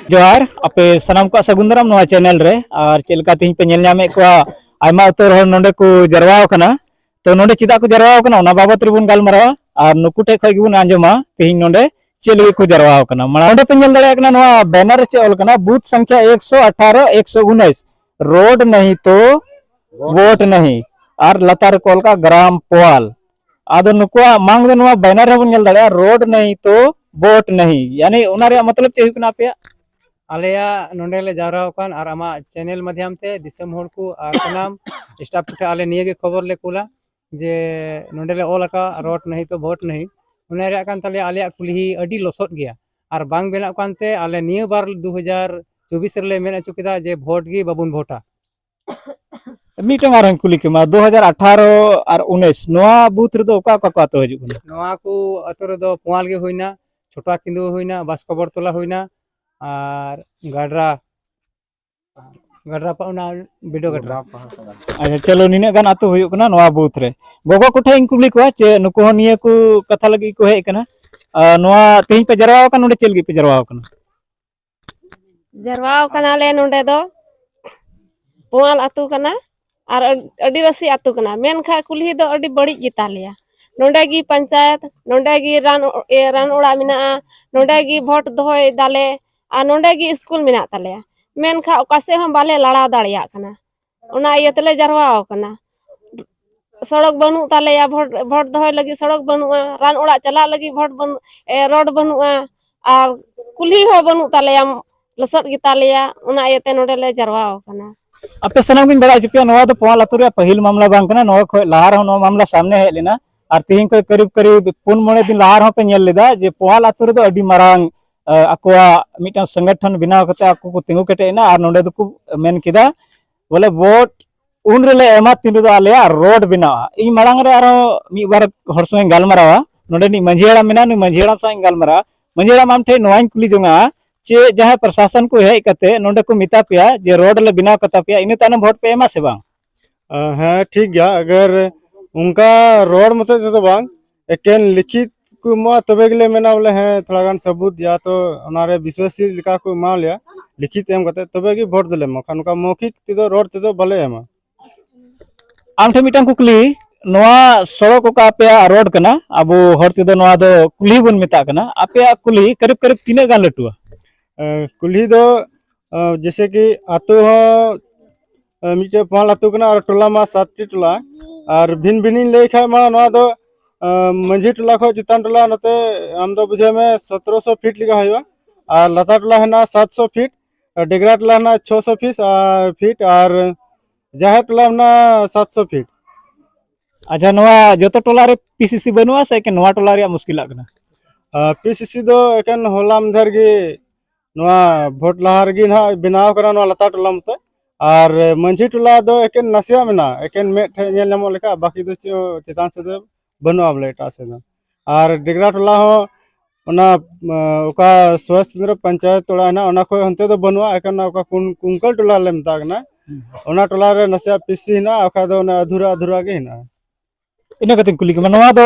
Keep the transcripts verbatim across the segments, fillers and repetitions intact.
ᱡᱚᱦᱟᱨ, ᱟᱯᱮ ᱥᱟᱱᱟᱢ ᱠᱚᱣᱟᱜ ᱥᱟᱹᱜᱩᱱ ᱫᱟᱨᱟᱢ ᱱᱚᱣᱟ ᱪᱮᱱᱮᱞ ᱨᱮ᱾ ᱟᱨ ᱪᱮᱫ ᱞᱮᱠᱟ ᱛᱮᱦᱮᱧ ᱯᱮ ᱧᱮᱞ ᱧᱟᱢᱮᱫ ᱠᱚᱣᱟ, ᱟᱭᱢᱟ ᱩᱛᱟᱹᱨ ᱦᱚᱲ ᱱᱚᱰᱮ ᱠᱚ ᱡᱟᱨᱣᱟ ᱟᱠᱟᱱᱟ᱾ ᱛᱚ ᱱᱚᱰᱮ ᱪᱮᱫᱟᱜ ᱠᱚ ᱡᱟᱨᱣᱟ ᱟᱠᱟᱱᱟ, ᱚᱱᱟ ᱵᱟᱵᱚᱛ ᱨᱮᱵᱚᱱ ᱜᱟᱞᱢᱟᱨᱟᱣᱟ᱾ ᱟᱨ ᱱᱩᱠᱩ ᱴᱷᱮᱡ ᱠᱷᱚᱡ ᱜᱮᱵᱚᱱ ᱟᱸᱡᱚᱢᱟ ᱛᱮᱦᱮᱧ ᱱᱚᱰᱮ ᱪᱮᱫ ᱞᱟᱹᱜᱤᱫ ᱠᱚ ᱡᱟᱨᱣᱟ ᱟᱠᱟᱱᱟ᱾ ᱢᱟᱲᱟᱝ ᱱᱚᱰᱮ ᱯᱮ ᱧᱮᱞ ᱫᱟᱲᱮᱭᱟᱜ ᱠᱟᱱᱟ, ᱱᱚᱣᱟ ᱵᱮᱱᱟᱨ ᱨᱮ ᱪᱮᱫ ᱚᱞ ᱠᱟᱱᱟ? ᱵᱩᱛᱷ ᱥᱚᱝᱠᱷᱭᱟ ᱮᱠᱥᱚ ᱟᱴᱷᱟᱨᱚ ᱮᱠᱥᱚ ᱩᱱᱤᱥ, ᱨᱳᱰ ᱱᱟᱦᱤ ᱛᱚ ᱵᱷᱳᱴ ᱱᱟᱦᱤ, ᱟᱨ ᱞᱟᱛᱟᱨ ᱨᱮᱠᱚ ᱚᱞ ᱠᱟᱜᱼᱟ ᱜᱨᱟᱢ ᱯᱳᱣᱟᱞ᱾ ᱟᱫᱚ ᱱᱩᱠᱩᱣᱟᱜ ᱢᱟᱝ ᱫᱚ ᱱᱚᱣᱟ ᱵᱮᱱᱟᱨ ᱨᱮᱦᱚᱸ ᱵᱚᱱ ᱧᱮᱞ ᱫᱟᱲᱮᱭᱟᱜᱼᱟ, ᱨᱳᱰ ᱱᱟᱦᱤ ᱛᱚ ᱵᱷᱳᱴ ᱱᱟᱦᱤ, ᱭᱟᱱᱤ ᱚᱱᱟ ᱨᱮᱭᱟᱜ ᱢᱚᱛᱞᱚᱵ ᱪᱮᱫ ᱦᱩᱭᱩᱜ ᱠᱟᱱᱟ ᱟᱯᱮᱭᱟᱜ? ᱟᱞᱮᱭᱟᱜ ᱱᱚᱰᱮ ᱞᱮ ᱡᱟᱣᱨᱟ ᱟᱠᱟᱱ ᱟᱨ ᱟᱢᱟᱜ ᱪᱮᱱᱮᱞ ᱢᱟᱫᱽᱫᱷᱚᱢ ᱛᱮ ᱫᱤᱥᱚᱢ ᱦᱚᱲ ᱠᱚ ᱟᱨ ᱥᱟᱱᱟᱢ ᱥᱴᱟᱯ ᱠᱚᱴᱷᱮᱱ ᱟᱞᱮ ᱱᱤᱭᱟᱹ ᱜᱮ ᱠᱷᱚᱵᱚᱨ ᱞᱮ ᱠᱩᱞᱟ ᱡᱮ ᱱᱚᱰᱮ ᱞᱮ ᱚᱞ ᱟᱠᱟᱫ ᱨᱳᱰ ᱱᱟᱦᱤ ᱛᱚ ᱵᱷᱳᱴ ᱱᱟᱦᱤ, ᱚᱱᱟ ᱨᱮᱭᱟᱜ ᱠᱟᱱ ᱛᱟᱞᱮᱭᱟ ᱟᱞᱮᱭᱟᱜ ᱠᱩᱞᱦᱤ ᱟᱹᱰᱤ ᱞᱚᱥᱚᱫ ᱜᱮᱭᱟ ᱟᱨ ᱵᱟᱝ ᱵᱮᱱᱟᱜ ᱠᱟᱱᱛᱮ ᱟᱞᱮ ᱱᱤᱭᱟᱹ ᱵᱟᱨ ᱫᱩ ᱦᱟᱡᱟᱨ ᱪᱚᱵᱵᱤᱥ ᱨᱮᱞᱮ ᱢᱮᱱ ᱦᱚᱪᱚ ᱠᱮᱫᱟ ᱡᱮ ᱵᱷᱳᱴ ᱜᱮ ᱵᱟᱵᱚᱱ ᱵᱷᱳᱴᱟ᱾ ᱢᱤᱫᱴᱟᱝ ᱟᱨᱦᱚᱸᱧ ᱠᱩᱞᱤ ᱠᱮᱢᱟ, ᱫᱩ ᱦᱟᱡᱟᱨ ᱟᱴᱷᱟᱨᱚ ᱟᱨ ᱩᱱᱤᱥ, ᱱᱚᱣᱟ ᱵᱩᱛᱷ ᱨᱮᱫᱚ ᱚᱠᱟ ᱚᱠᱟ ᱠᱚ ᱟᱹᱛᱩ ᱦᱤᱡᱩᱜ ᱠᱟᱱᱟ? ᱱᱚᱣᱟ ᱠᱚ ᱟᱹᱛᱩ ᱨᱮᱫᱚ ᱯᱳᱣᱟᱞ ᱜᱮ ᱦᱩᱭᱱᱟ, ᱪᱷᱳᱴᱟ ᱠᱤᱸᱫᱩ ᱦᱩᱭᱱᱟ, ᱵᱟᱥᱠᱚᱵᱚᱨ ᱛᱚᱞᱟ ᱦᱩᱭᱱᱟ, ᱟᱨ ᱜᱟᱰᱨᱟ, ᱜᱟᱰᱨᱟ ᱯᱟ-, ᱚᱱᱟ ᱵᱤᱰᱚ ᱜᱟᱰᱨᱟ᱾ ᱟᱪᱪᱷᱟ, ᱪᱚᱞᱚ, ᱱᱤᱱᱟᱹᱜ ᱜᱟᱱ ᱟᱹᱛᱩ ᱦᱩᱭᱩᱜ ᱠᱟᱱᱟ ᱱᱚᱣᱟ ᱵᱩᱛᱷ ᱨᱮ᱾ ᱜᱚᱜᱚ ᱠᱚᱴᱷᱮᱱ ᱤᱧ ᱠᱩᱞᱤ ᱠᱚᱣᱟ ᱪᱮ ᱱᱩᱠᱩ ᱦᱚᱸ ᱱᱤᱭᱟᱹ ᱠᱚ ᱠᱟᱛᱷᱟ ᱞᱟᱹᱜᱤᱫ ᱠᱚ ᱦᱮᱡ ᱟᱠᱟᱱᱟ᱾ ᱟᱨ ᱱᱚᱣᱟ ᱛᱮᱦᱮᱧ ᱯᱮ ᱡᱟᱨᱣᱟ ᱟᱠᱟᱱ, ᱱᱚᱰᱮ ᱪᱮᱫ ᱞᱟᱹᱜᱤᱫ ᱯᱮ ᱡᱟᱨᱣᱟ ᱟᱠᱟᱱᱟ? ᱡᱟᱨᱣᱟ ᱟᱠᱟᱱᱟᱞᱮ ᱱᱚᱰᱮ ᱫᱚ, ᱯᱳᱣᱟᱞ ᱟᱹᱛᱩ ᱠᱟᱱᱟ ᱟᱨ ᱟᱹᱰ-, ᱟᱹᱰᱤᱵᱟᱹᱥᱤ ᱟᱹᱛᱩ ᱠᱟᱱᱟ, ᱢᱮᱱᱠᱷᱟᱱ ᱠᱩᱞᱦᱤ ᱫᱚ ᱟᱹᱰᱤ ᱵᱟᱹᱲᱤᱡ ᱜᱮᱛᱟᱞᱮᱭᱟ᱾ ᱱᱚᱰᱮ ᱜᱮ ᱯᱚᱧᱪᱟᱭᱮᱛ, ᱱᱚᱰᱮ ᱜᱮ ᱨᱟᱱ ᱚ-, ᱮ, ᱨᱟᱱ ᱚᱲᱟᱜ ᱢᱮᱱᱟᱜᱼᱟ, ᱱᱚᱰᱮ ᱜᱮ ᱵᱷᱳᱴ ᱫᱚᱦᱚᱭ ᱫᱟᱞᱮ ᱟᱨ ᱱᱚᱰᱮ ᱜᱮ ᱥᱠᱩᱞ ᱢᱮᱱᱟᱜ ᱛᱟᱞᱮᱭᱟ, ᱢᱮᱱᱠᱷᱟᱱ ᱚᱠᱟ ᱥᱮᱫ ᱦᱚᱸ ᱵᱟᱞᱮ ᱞᱟᱲᱟᱣ ᱫᱟᱲᱮᱭᱟᱜ ᱠᱟᱱᱟ᱾ ᱚᱱᱟ ᱤᱭᱟᱹ ᱛᱮᱞᱮ ᱡᱟᱨᱣᱟ ᱟᱠᱟᱱᱟ᱾ ᱥᱚᱲᱚᱠ ᱵᱟᱹᱱᱩᱜ ᱛᱟᱞᱮᱭᱟ, ᱵᱷᱳᱴ, ᱵᱷᱳᱴ ᱫᱚᱦᱚᱭ ᱞᱟᱹᱜᱤᱫ ᱥᱚᱲᱚᱠ ᱵᱟᱹᱱᱩᱜᱼᱟ, ᱨᱟᱱ ᱚᱲᱟᱜ ᱪᱟᱞᱟᱜ ᱞᱟᱹᱜᱤᱫ ᱵᱷᱳᱴ ᱵᱟᱹᱱᱩᱜ, ᱮ, ᱨᱳᱰ ᱵᱟᱹᱱᱩᱜᱼᱟ, ᱟᱨ ᱠᱩᱞᱦᱤ ᱦᱚᱸ ᱵᱟᱹᱱᱩᱜ ᱛᱟᱞᱮᱭᱟ, ᱞᱚᱥᱚᱫ ᱜᱮᱛᱟᱞᱮᱭᱟ, ᱚᱱᱟ ᱤᱭᱟᱹᱛᱮ ᱱᱚᱰᱮ ᱞᱮ ᱡᱟᱨᱣᱟ ᱟᱠᱟᱱᱟ᱾ ᱟᱯᱮ ᱥᱟᱱᱟᱢ ᱜᱤᱧ ᱵᱟᱲᱟᱭ ᱦᱚᱪᱚ ᱯᱮᱭᱟ, ᱱᱚᱣᱟ ᱫᱚ ᱯᱳᱣᱟᱞ ᱟᱹᱛᱩ ᱨᱮᱭᱟᱜ ᱯᱟᱹᱦᱤᱞ ᱢᱟᱢᱞᱟ ᱵᱟᱝ ᱠᱟᱱᱟ᱾ ᱱᱚᱣᱟ ᱠᱷᱚᱱ ᱞᱟᱦᱟ ᱨᱮᱦᱚᱸ ᱱᱚᱣᱟ ᱢᱟᱢᱞᱟ ᱥᱟᱢᱱᱮ ᱦᱮᱡ ᱞᱮᱱᱟ, ᱟᱨ ᱛᱮᱦᱮᱧ ᱠᱷᱚᱱ ᱠᱟᱹᱨᱤᱵ ᱠᱟᱹᱨᱤᱵ ᱯᱩᱱ ᱢᱚᱬᱮ ᱫᱤᱱ ᱞᱟᱦᱟ ᱨᱮᱦᱚᱸ ᱯᱮ ᱧᱮᱞ ᱞᱮᱫᱟ ᱡᱮ ᱯᱳᱣᱟᱞ ᱟᱹᱛᱩ ᱨᱮᱫᱚ ᱟᱹᱰᱤ ᱢᱟᱨᱟᱝ, ᱟ, ᱟᱠᱚᱣᱟᱜ ᱢᱤᱫᱴᱟᱝ ᱥᱚᱝᱜᱚᱴᱷᱚᱱ ᱵᱮᱱᱟᱣ ᱠᱟᱛᱮ ᱟᱠᱚ ᱠᱚ ᱛᱤᱸᱜᱩ ᱠᱮᱴᱮᱡ ᱮᱱᱟ ᱟᱨ ᱱᱚᱰᱮ ᱫᱚᱠᱚ ᱢᱮᱱ ᱠᱮᱫᱟ, ᱵᱚᱞᱮ ᱵᱷᱳᱴ ᱩᱱ ᱨᱮᱞᱮ ᱮᱢᱟ ᱛᱤᱱ ᱨᱮᱫᱚ ᱟᱞᱮᱭᱟᱜ ᱨᱳᱰ ᱵᱮᱱᱟᱣᱟ᱾ ᱤᱧ ᱢᱟᱲᱟᱝ ᱨᱮ ᱟᱨᱦᱚᱸ ᱢᱤᱫ ᱵᱟᱨ ᱦᱚᱲ ᱥᱚᱸᱜᱮ ᱜᱟᱞᱢᱟᱨᱟᱣᱟ, ᱱᱚᱰᱮ ᱱᱤᱡ ᱢᱟᱹᱡᱷᱤ ᱦᱟᱲᱟᱢ ᱢᱮᱱᱟᱭᱟ, ᱱᱩᱭ ᱢᱟᱹᱡᱷᱤ ᱦᱟᱲᱟᱢ ᱥᱟᱶ ᱤᱧ ᱜᱟᱞᱢᱟᱨᱟᱣᱟ᱾ ᱢᱟᱹᱡᱷᱤ ᱦᱟᱲᱟᱢ, ᱟᱢ ᱴᱷᱮᱱ ᱱᱚᱣᱟᱧ ᱠᱩᱞᱤ ᱡᱚᱝᱟ, ᱪᱮᱫ ᱡᱟᱦᱟᱸᱭ ᱯᱨᱚᱥᱟᱥᱚᱱ ᱠᱚ ᱦᱮᱡ ᱠᱟᱛᱮ ᱱᱚᱰᱮ ᱠᱚ ᱢᱮᱛᱟ ᱯᱮᱭᱟ ᱡᱮ ᱨᱳᱰ ᱞᱮ ᱵᱮᱱᱟᱣ ᱠᱟᱛᱟ ᱯᱮᱭᱟ, ᱤᱱᱟᱹ ᱛᱟᱭᱱᱚᱢ ᱵᱷᱳᱴ ᱯᱮ ᱮᱢᱟ ᱥᱮ ᱵᱟᱝ? ᱟ, ᱦᱮᱸ, ᱴᱷᱤᱠ ᱜᱮᱭᱟ᱾ ᱟᱜᱟᱨ ᱚᱱᱠᱟ ᱨᱚᱲ ᱢᱚᱛᱚᱡ ᱛᱮᱫᱚ ᱵᱟᱝ, ᱮᱠᱮᱱ ᱞᱤᱠᱷᱤᱛ ᱠᱚ ᱮᱢᱚᱜᱼᱟ, ᱛᱚᱵᱮ ᱜᱮᱞᱮ ᱢᱮᱱᱟ ᱵᱚᱞᱮ ᱦᱮᱸ ᱛᱷᱚᱲᱟ ᱜᱟᱱ ᱥᱟᱹᱵᱩᱛ ᱭᱟ ᱛᱚ ᱚᱱᱟᱨᱮ ᱵᱤᱥᱣᱟᱥᱤ ᱞᱮᱠᱟ ᱠᱚ ᱮᱢᱟ ᱞᱮᱭᱟ, ᱞᱤᱠᱷᱤᱛ ᱮᱢ ᱠᱟᱛᱮ ᱛᱚᱵᱮ ᱜᱮ ᱵᱷᱳᱴ ᱫᱚᱞᱮ ᱮᱢᱟ, ᱠᱷᱟᱱ ᱱᱚᱝᱠᱟ ᱢᱚᱣᱠᱷᱤᱠ ᱛᱮᱫᱚ, ᱨᱚᱲ ᱛᱮᱫᱚ ᱵᱟᱞᱮ ᱮᱢᱟ᱾ ᱟᱢ ᱴᱷᱮᱱ ᱢᱤᱫᱴᱟᱝ ᱠᱩᱠᱞᱤ, ᱱᱚᱣᱟ ᱥᱚᱲᱚᱠ ᱚᱠᱟ ᱟᱯᱮᱭᱟᱜ ᱨᱳᱰ ᱠᱟᱱᱟ, ᱟᱵᱚ ᱦᱚᱲ ᱛᱮᱫᱚ ᱱᱚᱣᱟ ᱫᱚ ᱠᱩᱞᱦᱤ ᱵᱚᱱ ᱢᱮᱛᱟᱜ ᱠᱟᱱᱟ, ᱟᱯᱮᱭᱟᱜ ᱠᱩᱞᱦᱤ ᱠᱟᱹᱨᱤᱵ ᱠᱟᱹᱨᱤᱵ ᱛᱤᱱᱟᱹᱜ ᱜᱟᱱ ᱞᱟᱹᱴᱩᱣᱟ? ᱮ, ᱠᱩᱞᱦᱤ ᱫᱚ, ᱮ, ᱡᱮᱭᱥᱮ ᱠᱤ ᱟᱛᱳ ᱦᱚᱸ, ᱮ, ᱢᱤᱫᱴᱮᱡ ᱯᱟᱸᱪ ᱟᱛᱳ ᱠᱟᱱᱟ ᱟᱨ ᱴᱚᱞᱟ ᱢᱟ ᱥᱟᱛᱴᱤ ᱴᱚᱞᱟ᱾ ᱟᱨ ᱵᱷᱤᱱ ᱵᱷᱤᱱᱤᱧ ᱞᱟᱹᱭ ᱠᱷᱟᱡ ᱢᱟ ᱱᱚᱣᱟ ᱫᱚ, ᱮ, ᱢᱟᱹᱡᱷᱤ ᱴᱚᱞᱟ ᱠᱷᱚᱡ ᱪᱮᱛᱟᱱ ᱴᱚᱞᱟ ᱱᱚᱛᱮ ᱟᱢ ᱫᱚ ᱵᱩᱡᱷᱟᱹᱣ ᱢᱮ ᱥᱚᱛᱨᱚᱥᱚ ᱯᱷᱤᱴ ᱞᱮᱠᱟ ᱦᱩᱭᱩᱜᱼᱟ᱾ ᱟᱨ ᱞᱟᱛᱟᱨ ᱴᱚᱞᱟ ᱦᱮᱱᱟᱜᱼᱟ ᱥᱟᱛᱥᱚ ᱯᱷᱤᱴ, ᱟᱨ ᱰᱮᱜᱽᱨᱟ ᱴᱚᱞᱟ ᱦᱮᱱᱟᱜᱼᱟ ᱪᱷᱚᱥᱚ ᱯᱷᱤᱴ, ᱟᱨ ᱯᱷᱤᱴ, ᱟᱨ ᱡᱟᱦᱮᱨ ᱴᱚᱞᱟ ᱢᱮᱱᱟᱜᱼᱟ ᱥᱟᱛᱥᱚ ᱯᱷᱤᱴ᱾ ᱟᱪᱪᱷᱟ, ᱱᱚᱣᱟ ᱡᱚᱛᱚ ᱴᱚᱞᱟ ᱨᱮ ᱯᱤ ᱥᱤ ᱥᱤ ᱵᱟᱹᱱᱩᱜᱼᱟ ᱥᱮ ᱮᱠᱮᱱ ᱱᱚᱣᱟ ᱴᱚᱞᱟ ᱨᱮᱭᱟᱜ ᱢᱩᱥᱠᱤᱞᱟᱜ ᱠᱟᱱᱟ? ᱟᱨ ᱯᱤ ᱥᱤ ᱥᱤ ᱫᱚ ᱮᱠᱮᱱ ᱦᱚᱞᱟ ᱢᱟᱫᱷᱮᱨ ᱜᱮ ᱱᱚᱣᱟ ᱵᱷᱳᱴ ᱞᱟᱦᱟ ᱨᱮᱜᱮ ᱱᱟᱦᱟᱜ ᱵᱮᱱᱟᱣ ᱠᱟᱱᱟ ᱱᱚᱣᱟ ᱞᱟᱛᱟᱨ ᱴᱚᱞᱟ ᱢᱚᱛᱚ᱾ ᱟᱨ ᱢᱟᱹᱡᱷᱤ ᱴᱚᱞᱟ ᱫᱚ ᱮᱠᱮᱱ ᱱᱟᱥᱮᱭᱟᱜ ᱢᱮᱱᱟᱜᱼᱟ, ᱮᱠᱮᱱ ᱢᱮᱫ ᱴᱷᱮᱡ ᱧᱮᱞ ᱧᱟᱢᱚᱜ ᱞᱮᱠᱟ, ᱵᱟᱹᱠᱤ ᱫᱚ ᱪᱮᱫ ᱦᱚᱸ ᱪᱮᱛᱟᱱ ᱥᱮᱫ ᱫᱚ ᱵᱟᱹᱱᱩᱜᱼᱟ ᱵᱚᱞᱮ ᱮᱴᱟᱜ ᱥᱮᱫ ᱫᱚ᱾ ᱟᱨ ᱰᱮᱜᱽᱨᱟ ᱴᱚᱞᱟ ᱦᱚᱸ ᱚᱱᱟ, ᱚᱠᱟ ᱥᱩᱵᱷᱟᱥ ᱪᱚᱱᱫᱨᱚ ᱯᱚᱧᱪᱟᱭᱮᱛ ᱚᱲᱟᱜ ᱦᱮᱱᱟᱜᱼᱟ, ᱚᱱᱟ ᱠᱷᱚᱡ ᱦᱚᱱᱛᱮ ᱫᱚ ᱵᱟᱹᱱᱩᱜᱼᱟ, ᱮᱠᱮᱱ ᱚᱠᱟ ᱠᱩᱝ-, ᱠᱩᱝᱠᱟᱹᱞ ᱴᱚᱞᱟ ᱞᱮ ᱢᱮᱛᱟᱜ ᱠᱟᱱᱟ, ᱚᱱᱟ ᱴᱚᱞᱟ ᱨᱮ ᱱᱟᱥᱮᱭᱟᱜ ᱯᱤ ᱥᱤ ᱦᱮᱱᱟᱜᱼᱟ, ᱵᱟᱠᱷᱟᱡ ᱫᱚ ᱚᱱᱟ ᱟᱫᱷᱩᱨᱟ ᱟᱫᱷᱩᱨᱟ ᱜᱮ ᱦᱮᱱᱟᱜᱼᱟ᱾ ᱤᱱᱟᱹ ᱠᱟᱛᱮᱧ ᱠᱩᱞᱤ ᱠᱮᱢᱟ, ᱱᱚᱣᱟ ᱫᱚ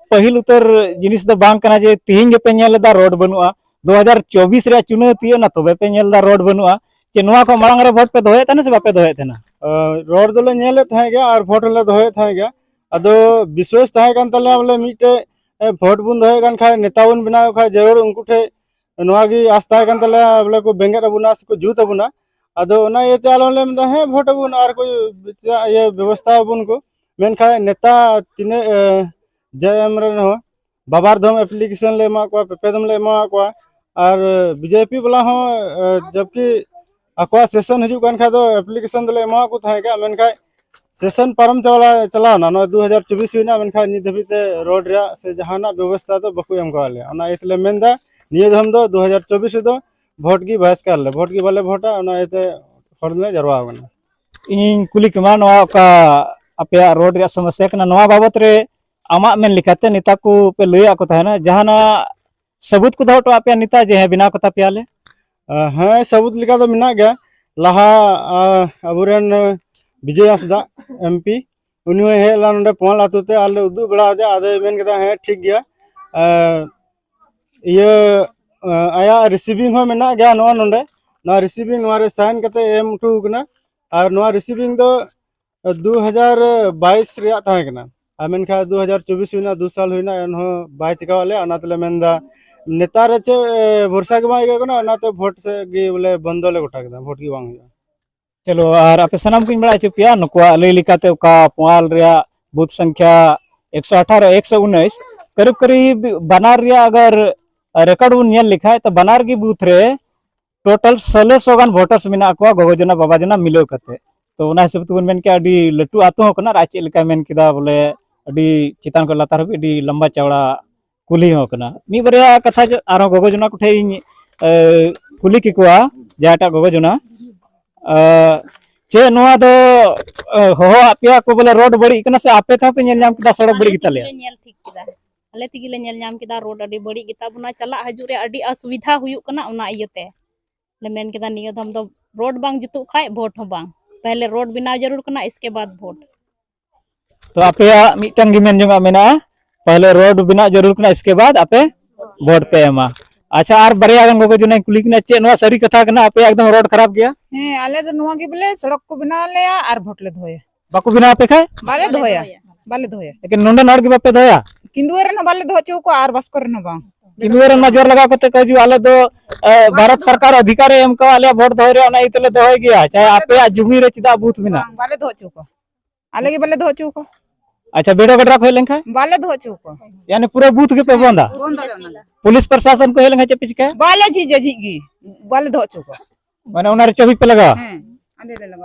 ᱯᱟᱹᱦᱤᱞ ᱩᱛᱟᱹᱨ ᱡᱤᱱᱤᱥ ᱫᱚ ᱵᱟᱝ ᱠᱟᱱᱟ ᱡᱮ ᱛᱤᱦᱤᱧ ᱜᱮᱯᱮ ᱧᱮᱞ ᱮᱫᱟ ᱨᱳᱰ ᱵᱟᱹᱱᱩᱜᱼᱟ, ᱫᱩ ᱦᱟᱡᱟᱨ ᱪᱚᱵᱵᱤᱥ ᱨᱮᱭᱟᱜ ᱪᱩᱱᱟᱹᱣ ᱛᱤᱭᱳᱜ ᱮᱱᱟ ᱛᱚᱵᱮ ᱯᱮ ᱧᱮᱞ ᱮᱫᱟ ᱨᱳᱰ ᱵᱟᱹᱱᱩᱜᱼᱟ, ᱪᱮ ᱱᱚᱣᱟ ᱠᱷᱚᱱ ᱢᱟᱲᱟᱝ ᱨᱮ ᱵᱷᱳᱴ ᱯᱮ ᱫᱚᱦᱚᱭᱮᱫ ᱛᱟᱦᱮᱱᱟ ᱥᱮ ᱵᱟᱯᱮ ᱫᱚᱦᱚᱭᱮᱫ ᱛᱟᱦᱮᱱᱟ? ᱟᱨ ᱨᱳᱰ ᱫᱚᱞᱮ ᱧᱮᱞᱮᱫ ᱛᱟᱦᱮᱸ ᱜᱮᱭᱟ ᱟᱨ ᱵᱷᱳᱴ ᱦᱚᱸᱞᱮ ᱫᱚᱦᱚᱭᱮᱫ ᱛᱟᱦᱮᱸ ᱜᱮᱭᱟ᱾ ᱟᱫᱚ ᱵᱤᱥᱣᱟᱥ ᱛᱟᱦᱮᱸ ᱠᱟᱱ ᱛᱟᱞᱮᱭᱟ ᱵᱚᱞᱮ ᱢᱤᱫᱴᱮᱡ, ᱮ, ᱵᱷᱳᱴ ᱵᱚᱱ ᱫᱚᱦᱚᱭᱮᱫ ᱠᱟᱱ ᱠᱷᱟᱡ, ᱱᱮᱛᱟ ᱵᱚᱱ ᱵᱮᱱᱟᱣᱮᱫ ᱠᱷᱟᱡ, ᱡᱟᱹᱨᱩᱲ ᱩᱱᱠᱩ ᱴᱷᱮᱡ ᱱᱚᱣᱟ ᱜᱮ ᱟᱥ ᱛᱟᱦᱮᱸ ᱠᱟᱱ ᱛᱟᱞᱮᱭᱟ ᱵᱚᱞᱮ ᱠᱚ ᱵᱮᱸᱜᱮᱫ ᱟᱵᱚᱱᱟ ᱥᱮᱠᱚ ᱡᱩᱛ ᱟᱵᱚᱱᱟ᱾ ᱟᱫᱚ ᱚᱱᱟ ᱤᱭᱟᱹᱛᱮ ᱟᱞᱮ ᱦᱚᱸᱞᱮ ᱢᱮᱱᱫᱟ ᱦᱮᱸ ᱵᱷᱳᱴ ᱟᱵᱚᱱ ᱟᱨ ᱠᱚ ᱤᱭᱟᱹ ᱵᱮᱵᱚᱥᱛᱷᱟ ᱟᱵᱚᱱ ᱠᱚ᱾ ᱢᱮᱱᱠᱷᱟᱱ ᱱᱮᱛᱟ ᱛᱤᱱᱟᱹᱜ, ᱮ, ᱡᱮ ᱮᱢ ᱨᱮᱱ ᱦᱚᱸ ᱵᱟᱵᱟᱨ ᱫᱷᱚᱢ ᱮᱯᱞᱤᱠᱮᱥᱚᱱ ᱞᱮ ᱮᱢᱟᱜ ᱠᱚᱣᱟ, ᱯᱮ ᱯᱮ ᱫᱷᱚᱢ ᱞᱮ ᱮᱢᱟᱜ ᱠᱚᱣᱟ᱾ ᱟᱨ ᱵᱤ ᱡᱮ ᱯᱤ ᱵᱟᱞᱟ ᱦᱚᱸ, ᱮ, ᱡᱚᱵᱠᱤ ᱟᱠᱚᱣᱟᱜ ᱥᱮᱥᱚᱱ ᱦᱤᱡᱩᱜ ᱠᱟᱱ ᱠᱷᱟᱡ ᱫᱚ ᱮᱯᱞᱤᱠᱮᱥᱚᱱ ᱫᱚᱞᱮ ᱮᱢᱟᱣᱟᱫ ᱠᱚ ᱛᱟᱦᱮᱸ ᱠᱟᱱᱟ, ᱢᱮᱱᱠᱷᱟᱱ ᱥᱮᱥᱚᱱ ᱯᱟᱨᱚᱢ ᱪᱟᱞᱟᱣ, ᱪᱟᱞᱟᱣᱱᱟ, ᱱᱚᱜᱼᱚᱭ ᱫᱩ ᱦᱟᱡᱟᱨ ᱪᱚᱵᱵᱤᱥ ᱦᱩᱭᱱᱟ, ᱢᱮᱱᱠᱷᱟᱱ ᱱᱤᱛ ᱫᱷᱟᱹᱵᱤᱡ ᱛᱮ ᱨᱳᱰ ᱨᱮᱭᱟᱜ ᱥᱮ ᱡᱟᱦᱟᱱᱟᱜ ᱵᱮᱵᱚᱥᱛᱷᱟ ᱫᱚ ᱵᱟᱠᱚ ᱮᱢ ᱠᱟᱣᱟᱫ ᱞᱮᱭᱟ᱾ ᱚᱱᱟ ᱤᱭᱟᱹ ᱛᱮᱞᱮ ᱢᱮᱱᱫᱟ ᱱᱤᱭᱟᱹ ᱫᱷᱟᱣ ᱫᱚ ᱫᱩ ᱦᱟᱡᱟᱨ ᱪᱚᱵᱵᱤᱥ ᱨᱮᱫᱚ ᱵᱷᱳᱴ ᱜᱮ ᱵᱟᱭ ᱥᱠᱟᱨ ᱞᱮ, ᱵᱷᱳᱴ ᱜᱮ ᱵᱟᱞᱮ ᱵᱷᱳᱴᱟ, ᱚᱱᱟ ᱤᱭᱟᱹᱛᱮ ᱦᱚᱲ ᱞᱮ ᱡᱟᱨᱣᱟ ᱟᱠᱟᱱᱟ᱾ ᱤᱧ ᱠᱩᱞᱤ ᱠᱮᱢᱟ, ᱱᱚᱣᱟ ᱚᱠᱟ ᱟᱯᱮᱭᱟᱜ ᱨᱳᱰ ᱨᱮᱭᱟᱜ ᱥᱚᱢᱚᱥᱥᱟ ᱠᱟᱱᱟ, ᱱᱚᱣᱟ ᱵᱟᱵᱚᱛ ᱨᱮ ᱟᱢᱟᱜ ᱢᱮᱱ ᱞᱮᱠᱟᱛᱮ ᱱᱮᱛᱟ ᱠᱚ ᱯᱮ ᱞᱟᱹᱭᱟᱫ ᱠᱚ ᱛᱟᱦᱮᱱᱟ, ᱡᱟᱦᱟᱱᱟᱜ ᱥᱟᱹᱵᱩᱛ ᱠᱚ ᱫᱚᱦᱚ ᱦᱚᱴᱚ ᱟᱫ ᱯᱮᱭᱟ ᱱᱮᱛᱟ ᱡᱮ ᱦᱮᱸ ᱵᱮᱱᱟᱣ ᱠᱟᱛᱟ ᱯᱮᱭᱟᱞᱮ? ᱟ, ᱦᱮᱸ, ᱥᱟᱹᱵᱩᱛ ᱞᱮᱠᱟ ᱫᱚ ᱢᱮᱱᱟᱜ ᱜᱮᱭᱟ᱾ ᱞᱟᱦᱟ, ᱟ, ᱟᱵᱚᱨᱮᱱ, ᱟ, ᱵᱤᱡᱚᱭ ᱦᱟᱸᱥᱫᱟ ᱮᱢ ᱯᱤ, ᱩᱱᱤ ᱦᱚᱸᱭ ᱦᱮᱡ ᱞᱮᱱᱟ ᱱᱚᱰᱮ ᱯᱚᱞ ᱟᱛᱳ ᱛᱮ, ᱟᱨ ᱞᱮ ᱩᱫᱩᱜ ᱵᱟᱲᱟ ᱟᱫᱮᱭᱟ᱾ ᱟᱫᱚᱭ ᱢᱮᱱ ᱠᱮᱫᱟ ᱦᱮᱸ ᱴᱷᱤᱠ ᱜᱮᱭᱟ, ᱮ, ᱤᱭᱟᱹ, ᱮ, ᱟᱭᱟᱜ ᱨᱤᱥᱤᱵᱷᱤᱝ ᱦᱚᱸ ᱢᱮᱱᱟᱜ ᱜᱮᱭᱟ ᱱᱚᱜᱼᱚ ᱱᱚᱰᱮ᱾ ᱱᱚᱣᱟ ᱨᱤᱥᱤᱵᱷᱤᱝ ᱱᱚᱣᱟ ᱨᱮ ᱥᱟᱭᱤᱱ ᱠᱟᱛᱮ ᱮᱢ ᱦᱚᱴᱚ ᱟᱠᱟᱱᱟ᱾ ᱟᱨ ᱱᱚᱣᱟ ᱨᱤᱥᱤᱵᱷᱤᱝ ᱫᱚ ᱫᱩ ᱦᱟᱡᱟᱨ ᱵᱟᱭᱤᱥ ᱨᱮᱭᱟᱜ ᱛᱟᱦᱮᱸ ᱠᱟᱱᱟ᱾ ᱟᱨ ᱢᱮᱱᱠᱷᱟᱱ ᱫᱩ ᱦᱟᱡᱟᱨ ᱪᱚᱵᱵᱤᱥ ᱦᱩᱭᱱᱟ, ᱫᱩ ᱥᱟᱞ ᱦᱩᱭᱱᱟ, ᱮᱱᱦᱚᱸ ᱵᱟᱭ ᱪᱤᱠᱟᱹᱣᱟᱫ ᱞᱮᱭᱟ᱾ ᱚᱱᱟ ᱛᱮᱞᱮ ᱢᱮᱱᱫᱟ ᱱᱮᱛᱟᱨ ᱨᱮ ᱪᱮᱫ, ᱮ, ᱵᱷᱚᱨᱥᱟ ᱜᱮ ᱵᱟᱝ ᱟᱹᱭᱠᱟᱹᱜ ᱠᱟᱱᱟ, ᱚᱱᱟᱛᱮ ᱵᱷᱳᱴ ᱥᱮᱫ ᱜᱮ ᱵᱚᱞᱮ ᱵᱚᱱᱫᱚ ᱞᱮ ᱜᱚᱴᱟ ᱠᱮᱫᱟ, ᱵᱷᱳᱴ ᱜᱮ ᱵᱟᱝ ᱦᱩᱭᱩᱜᱼᱟ᱾ ᱪᱚᱞᱚ, ᱟᱨ ᱟᱯᱮ ᱥᱟᱱᱟᱢ ᱠᱚᱧ ᱵᱟᱲᱟᱭ ᱦᱚᱪᱚ ᱯᱮᱭᱟ, ᱱᱩᱠᱩᱣᱟᱜ ᱞᱟᱹᱭ ᱞᱮᱠᱟᱛᱮ ᱚᱠᱟ ᱯᱳᱣᱟᱞ ᱨᱮᱭᱟᱜ ᱵᱩᱛᱷ ᱥᱚᱝᱠᱷᱭᱟ ᱮᱠᱥᱚ ᱟᱴᱷᱟᱨᱚ, ᱮᱠᱥᱚ ᱩᱱᱤᱥ, ᱠᱟᱹᱨᱤᱵ ᱠᱟᱹᱨᱤᱵ ᱵᱟᱱᱟᱨ ᱨᱮᱭᱟᱜ ᱟᱜᱟᱨ ᱨᱮᱠᱚᱨᱰ ᱵᱚᱱ ᱧᱮᱞ ᱞᱮᱠᱷᱟᱡ, ᱛᱚ ᱵᱟᱱᱟᱨ ᱜᱮ ᱵᱩᱛᱷ ᱨᱮ ᱴᱳᱴᱟᱞ ᱥᱳᱞᱳ ᱥᱚ ᱜᱟᱱ ᱵᱷᱳᱴᱟᱨᱥ ᱢᱮᱱᱟᱜ ᱠᱚᱣᱟ, ᱜᱚᱜᱚ ᱡᱚᱱᱟ ᱵᱟᱵᱟ ᱡᱚᱱᱟ ᱢᱤᱞᱟᱹᱣ ᱠᱟᱛᱮ᱾ ᱛᱚ ᱚᱱᱟ ᱦᱤᱥᱟᱹᱵ ᱛᱮᱵᱚᱱ ᱢᱮᱱ ᱠᱮᱭᱟ ᱟᱹᱰᱤ ᱞᱟᱹᱴᱩ ᱟᱹᱛᱩ ᱦᱚᱸ ᱠᱟᱱᱟ, ᱟᱨ ᱟᱡ ᱪᱮᱫ ᱞᱮᱠᱟᱭ ᱢᱮᱱ ᱠᱮᱫᱟ ᱵᱚᱞᱮ ᱟᱹᱰᱤ ᱪᱮᱛᱟᱱ ᱠᱷᱚᱱ ᱞᱟᱛᱟᱨ ᱦᱟᱹᱵᱤᱡ ᱟᱹᱰᱤ ᱞᱟᱢᱵᱟ ᱪᱟᱣᱲᱟ ᱠᱩᱞᱦᱤ ᱦᱚᱸ ᱠᱟᱱᱟ᱾ ᱢᱤᱫ ᱵᱟᱨᱭᱟ ᱠᱟᱛᱷᱟ ᱡᱮ ᱟᱨᱦᱚᱸ ᱜᱚᱜᱚ ᱡᱚᱱᱟ ᱠᱚᱴᱷᱮᱱ ᱤᱧ, ᱮ, ᱠᱩᱞᱤ ᱠᱮᱠᱚᱣᱟ, ᱡᱟᱦᱟᱸᱴᱟᱜ ᱜᱚᱜᱚ ᱡᱚᱱᱟ, ᱮ, ᱪᱮᱫ ᱱᱚᱣᱟ ᱫᱚ, ᱮ, ᱦᱚᱦᱚᱣᱟᱫ ᱯᱮᱭᱟ ᱠᱚ ᱵᱚᱞᱮ ᱨᱳᱰ ᱵᱟᱹᱲᱤᱡ ᱠᱟᱱᱟ ᱥᱮ ᱟᱯᱮ ᱛᱮᱦᱚᱸ ᱯᱮ ᱧᱮᱞ ᱧᱟᱢ ᱠᱮᱫᱟ ᱥᱚᱲᱚᱠ ᱵᱟᱹᱲᱤᱡ ᱜᱮᱛᱟᱞᱮᱭᱟ? ᱞᱮ ᱧᱮᱞ ᱴᱷᱤᱠ ᱠᱮᱫᱟ, ᱟᱞᱮ ᱛᱮᱜᱮ ᱞᱮ ᱧᱮᱞ ᱧᱟᱢ ᱠᱮᱫᱟ ᱨᱳᱰ ᱟᱹᱰᱤ ᱵᱟᱹᱲᱤᱡ ᱜᱮᱛᱟ ᱵᱚᱱᱟ, ᱪᱟᱞᱟᱜ ᱦᱤᱡᱩᱜ ᱨᱮ ᱟᱹᱰᱤ ᱚᱥᱩᱵᱤᱫᱷᱟ ᱦᱩᱭᱩᱜ ᱠᱟᱱᱟ᱾ ᱚᱱᱟ ᱤᱭᱟᱹᱛᱮ ᱞᱮ ᱢᱮᱱ ᱠᱮᱫᱟ ᱱᱤᱭᱟᱹ ᱫᱷᱟᱢ ᱫᱚ ᱨᱳᱰ ᱵᱟᱝ ᱡᱩᱛᱩᱜ ᱠᱷᱟᱡ ᱵᱷᱳᱴ ᱦᱚᱸ ᱵᱟᱝ, ᱯᱮᱦᱞᱮ ᱨᱳᱰ ᱵᱮᱱᱟᱣ ᱡᱟᱹᱨᱩᱲ ᱠᱟᱱᱟ, ᱤᱥᱠᱮ ᱵᱟᱫ ᱵᱷᱳᱴ᱾ ᱛᱚ ᱟᱯᱮᱭᱟᱜ ᱢᱤᱫᱴᱟᱝ ᱜᱮ ᱢᱮᱱ ᱡᱚᱝᱟᱜ ᱢᱮᱱᱟᱜᱼᱟ, ᱯᱟᱦᱞᱮ ᱨᱳᱰ ᱵᱮᱱᱟᱜ ᱡᱟᱹᱨᱩᱲ ᱠᱟᱱᱟ, ᱤᱥᱠᱮ ᱵᱟᱫ ᱟᱯᱮ ᱵᱷᱳᱴ ᱯᱮ ᱮᱢᱟ᱾ ᱟᱪᱪᱷᱟ, ᱟᱨ ᱵᱟᱨᱭᱟ ᱜᱟᱱ ᱜᱚᱜᱚ ᱡᱚᱱᱟᱧ ᱠᱩᱞᱤ ᱠᱤᱱᱟ, ᱪᱮᱫ ᱱᱚᱣᱟ ᱥᱟᱹᱨᱤ ᱠᱟᱛᱷᱟ ᱠᱟᱱᱟ ᱟᱯᱮᱭᱟᱜ ᱮᱠᱫᱚᱢ ᱨᱳᱰ ᱠᱷᱟᱨᱟᱯ ᱜᱮᱭᱟ? ᱦᱮᱸ, ᱟᱞᱮ ᱫᱚ ᱱᱚᱣᱟ ᱜᱮ ᱵᱚᱞᱮ ᱥᱚᱲᱚᱠ ᱠᱚ ᱵᱮᱱᱟᱣ ᱟᱞᱮᱭᱟ ᱟᱨ ᱵᱷᱳᱴ ᱞᱮ ᱫᱚᱦᱚᱭᱟ᱾ ᱵᱟᱠᱚ ᱵᱮᱱᱟᱣ ᱟᱯᱮ ᱠᱷᱟᱡ? ᱵᱟᱞᱮ ᱫᱚᱦᱚᱭᱟ, ᱵᱟᱞᱮ ᱫᱚᱦᱚᱭᱟ᱾ ᱞᱮᱠᱤᱱ ᱱᱚᱰᱮᱱ ᱦᱚᱲ ᱜᱮ ᱵᱟᱯᱮ ᱫᱚᱦᱚᱭᱟ? ᱠᱤᱱᱫᱩᱣᱟᱹ ᱨᱮᱱ ᱦᱚᱸ ᱵᱟᱞᱮ ᱫᱚᱦᱚ ᱦᱚᱪᱚ ᱠᱚᱣᱟ ᱟᱨ ᱵᱟᱥᱠᱚ ᱨᱮᱱ ᱦᱚᱸ ᱵᱟᱝ᱾ ᱠᱤᱱᱫᱩᱣᱟᱹ ᱨᱮᱱ ᱢᱟ ᱡᱳᱨ ᱞᱟᱜᱟᱣ ᱠᱟᱛᱮ ᱠᱚ ᱦᱤᱡᱩᱜᱼᱟ, ᱟᱞᱮ ᱫᱚ, ᱮ, ᱵᱷᱟᱨᱚᱛ ᱥᱚᱨᱠᱟᱨ ᱚᱫᱷᱤᱠᱟᱨ ᱮ ᱮᱢ ᱠᱟᱣᱟ ᱟᱞᱮᱭᱟᱜ ᱵᱷᱳᱴ ᱫᱚᱦᱚᱭ ᱨᱮᱭᱟᱜ, ᱚᱱᱟ ᱤᱭᱟᱹ ᱛᱮᱞᱮ ᱫᱚᱦᱚᱭ ᱜᱮᱭᱟ, ᱪᱟᱦᱮ ᱟᱯᱮᱭᱟᱜ ᱡᱩᱢᱤ ᱨᱮ ᱪᱮᱫᱟᱜ ᱵᱩᱛᱷ ᱢᱮᱱᱟᱜ? ᱵᱟᱝ, ᱵᱟᱞᱮ ᱫᱚᱦᱚ ᱦᱚᱪᱚ ᱠᱚᱣᱟ᱾ ᱟᱞᱮ ᱜᱮ ᱵᱟᱞᱮ ᱫᱚᱦᱚ ᱦᱚᱪᱚ ᱠᱚᱣᱟ᱾ ᱟᱪᱪᱷᱟ, ᱵᱷᱤᱰᱤᱭᱳ ᱜᱨᱟᱯᱷ ᱠᱚ ᱦᱮᱡ ᱞᱮᱱᱠᱷᱟᱱ? ᱵᱟᱞᱮ ᱫᱚᱦᱚ ᱦᱚᱪᱚ ᱠᱚᱣᱟ᱾ ᱭᱟᱱᱤ ᱯᱩᱨᱟᱹ ᱵᱩᱛᱷ ᱜᱮᱯᱮ ᱵᱚᱱᱫᱟ? ᱵᱚᱱᱫ ᱟᱞᱮ ᱚᱱᱟ᱾ ᱯᱩᱞᱤᱥ ᱯᱨᱚᱥᱟᱥᱚᱱ ᱠᱚ ᱦᱮᱡ ᱞᱮᱱᱠᱷᱟᱱ ᱪᱮᱫ ᱯᱮ ᱪᱤᱠᱟᱹᱭᱟ? ᱵᱟᱞᱮ ᱡᱷᱤᱡᱟ, ᱡᱷᱤᱡ ᱜᱮ᱾ ᱵᱟᱞᱮ ᱫᱚᱦᱚ ᱦᱚᱪᱚ ᱠᱚᱣᱟ᱾ ᱢᱟᱱᱮ ᱚᱱᱟ ᱨᱮ ᱪᱟᱹᱵᱤ ᱯᱮ ᱞᱟᱜᱟᱣᱟ? ᱦᱮᱸ, ᱟᱞᱮ ᱞᱮ ᱞᱟᱜᱟᱣᱟ᱾